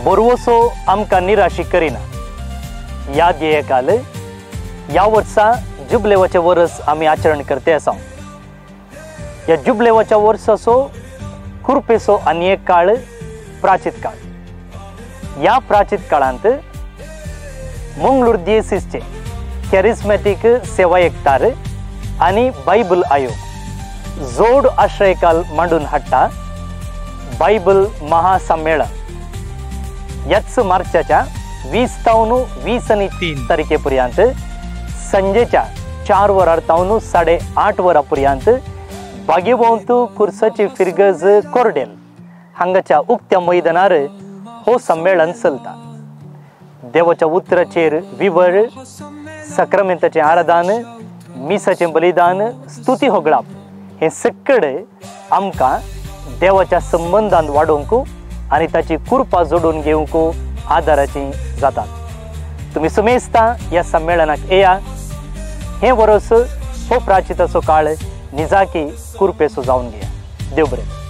बरवसो आमकां निराशी करिना। ह्या ध्येयकाल ह्या वर्सा जुबलेवाचें वर्स आमी आचरण करते आसा। ह्या जुबलेवाच्या वर्साचो कुरपेचो आनी एक काळ प्राचीत काळ। ह्या प्राचीत काळांत मंगळूर दियेसीसचे कॅरिस्मॅटीक सेवा एकतार आनी बायबल आयोग जोड आश्रयकाल मांडून हाडटा बायबल महासम्मेळन। ह्याच मार्चाच्या 20 तावन 20 आनी 3 तारखे पर्यंत संजेच्या 4 वरां तावन 8:30 वरां पर्यंत बागेवंत कुर्साची फिरगज कोरडेल हांगाच्या उक्त्या मैदानार हो संमेलन चलता। देवाच्या उतराचेर विवर, सक्रामेंताचें आराधन, मिसाचें बलिदान, स्तुती होगळाप हें सगळें आमकां देवाच्या संबंदान वाडोवंक आनी ताची कृपा जोडून घेवंक आदाराची जातात। तुमी सुमेस्ता ह्या संमेलनाक येया। हें वर्स हो प्राचिताचो काळ निजाकी कुरपेचो जावन घेया। देव बरें।